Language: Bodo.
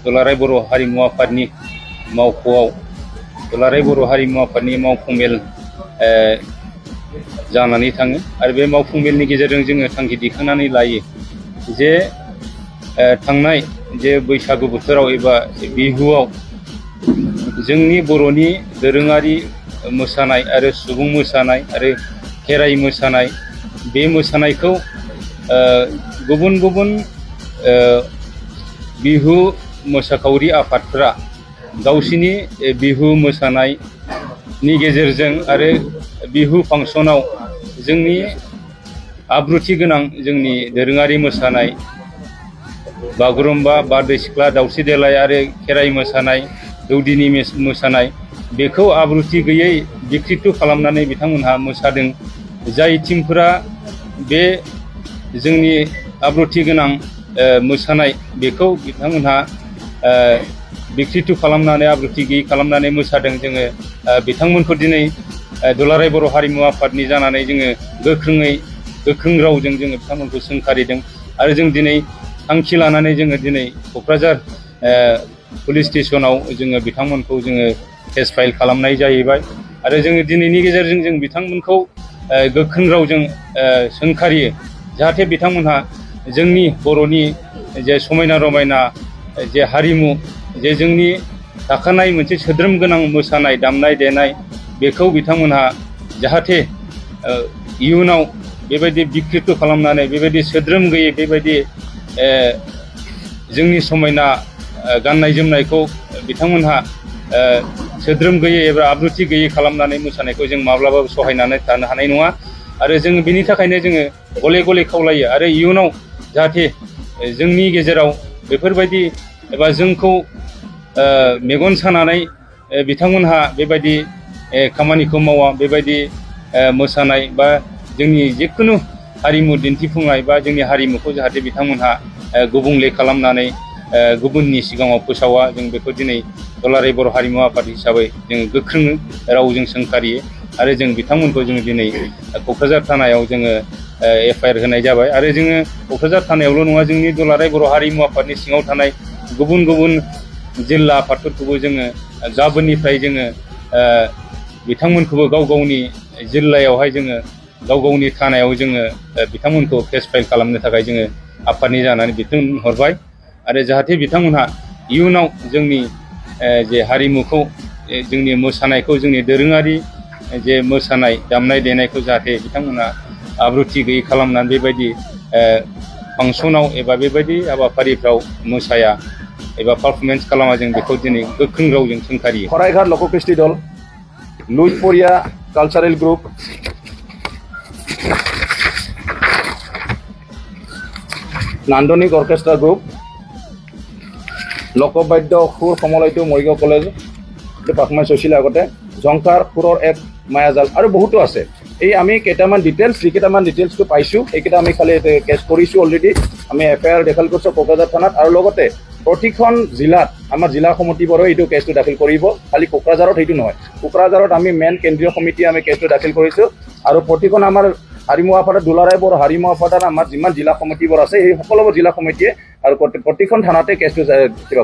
दुलाराय बर' हारिमु आफादनि मावख'आव दुलाराय बर' हारिमु आफादनि मावफुं मेल जानानै थाङो आरो बे मावफुं मेलनि गेजेरजों जोङो थांखि दिखांनानै लायो जे थांनाय जे बैसागु बोथोराव एबा बिहुआव जोंनि बर'नि दोरोङारि मोसानाय आरो सुबुं मोसानाय आरो खेराइ मोसानाय बे मोसानायखौ गुबुन गुबुन बिहु मोसाखावरि आफादफोरा गावसिनि बिहु मोसानायनि गेजेरजों आरो बिहु फांसनाव जोंनि आब्रुथि गोनां जोंनि दोरोङारि मोसानाय बागुरुम्बा बारदै सिख्ला दावस्रि देलाय आरो खेराइ मोसानाय दौदिनि मोसानाय बेखौ आब्रुथि गैयै बिकृत खालामनानै बिथांमोनहा मोसादों। जाय टीमफोरा बे जोंनि आब्रुथि गोनां मोसानाय बेखौ बिथांमोनहा बिकृत खालामनानै आब्रुथि गैयै खालामनानै मोसादों। जोङो बिथांमोनखौ दिनै दुलाराय बर' हारिमु आफादनि जानानै जोङो गोख्रों रावजों जोङो बिथांमोनखौ सोंखारिदों आरो जों दिनै थांखि लानानै जोङो दिनै क'क्राझार पुलिस स्टेसनाव जोङो बिथांमोनखौ जोङो केस फाइल खालामनाय जाहैबाय आरो जोङो दिनैनि गेजेरजों जों बिथांमोनखौ गोख्रों रावजों सोंखारियो जाहाथे बिथांमोनहा जोंनि बर'नि जे समायना रमायना जे हारिमु जे जोंनि थाखानाय मोनसे सोद्रोम गोनां मोसानाय दामनाय देनाय बेखौ बिथांमोनहा जाहाथे इयुनाव बेबायदि बिकृत खालामनानै बेबायदि सोद्रोम गैयै बेबायदि जोंनि समायना गाननाय जोमनायखौ बिथांमोनहा सोद्रोम गैयै एबा आब्रुथि गैयै खालामनानै मोसानायखौ जों माब्लाबाबो सहायनानै थानो हानाय नङा आरो जों बेनि थाखायनो जोङो गले गले खावलायो आरो इयुनाव जाहाथे जोंनि गेजेराव बेफोरबायदि एबा जोंखौ मेगन सानानै बिथांमोनहा बेबायदि खामानिखौ मावा बेबायदि मोसानाय बा जोंनि जिखुनु हारिमु दिन्थिफुंनाय बा जोंनि हारिमुखौ जाहाथे बिथांमोनहा गुबुंले खालामनानै गुबुननि सिगाङाव फोसावा जों बेखौ दिनै दुलाराय बर' हारिमु आफाद हिसाबै जोङो गोख्रों रावजों सोंखारियो आरो जों बिथांमोनखौ जोङो दिनै क'क्राझार थानायाव जोङो एफआइआर होनाय जाबाय आरो जोङो क'क्राझार थानायावल' नङा जोंनि दुलाराय बर' हारिमु आफादनि सिङाव थानाय गुबुन गुबुन जिल्ला आफादफोरखौबो जोङो गाबोननिफ्राय जोङो बिथांमोनखौबो गाव गावनि जिल्लायावहाय जोङो गाव गावनि थानायाव जोङो बिथांमोनखौ केस फाइल खालामनो थाखाय जोङो आफादनि जानानै बिथोन हरबाय आरो जाहाथे बिथांमोनहा इयुनाव जोंनि जे हारिमुखौ जोंनि मोसानायखौ जोंनि दोरोङारि जे मोसानाय दामनाय देनायखौ जाहाथे बिथांमोनहा आब्रुथि गैयै खालामनानै बेबायदि फांसनाव एबा बेबायदि हाबाफारिफ्राव मोसाया एबा पारफरमेन्स खालामा जों बेखौ दिनै गोख्रों रावजों सोंखारियो। शराइघाट लोककृष्टि दल, लुइपरिया कालचारेल ग्रुप, नान्दनिक अर्केस्ट्रा ग्रुप, লোকবাদ্য সুৰ সমলাইটো মৰিগাঁও কলেজ পাকমাই চৈছিলে আগতে ঝংকাৰ সুৰৰ এক মায়াজাল আৰু বহুতো আছে। এই আমি কেইটামান ডিটেইলছ যিকেইটামান ডিটেইলছটো পাইছোঁ সেইকেইটা আমি খালি কেছ কৰিছোঁ অলৰেডি। আমি এফআইআৰ দাখিল কৰিছোঁ কোকৰাঝাৰ থানাত আৰু লগতে প্ৰতিখন জিলাত আমাৰ জিলা সমিতিবোৰে এইটো কেছটো দাখিল কৰিব। খালি কোকৰাঝাৰত সেইটো নহয়, কোকৰাঝাৰত আমি মেইন কেন্দ্ৰীয় সমিতিয়ে আমি কেছটো দাখিল কৰিছোঁ আৰু প্ৰতিখন আমাৰ হাৰিমু আফাদৰ দুলাৰায় বৰ হাৰিমু আফাদৰ আমাৰ যিমান জিলা সমিতিবোৰ আছে সেই সকলোবোৰ জিলা সমিতিয়ে আৰু প্ৰতিখন থানাতে কেছটো কিবা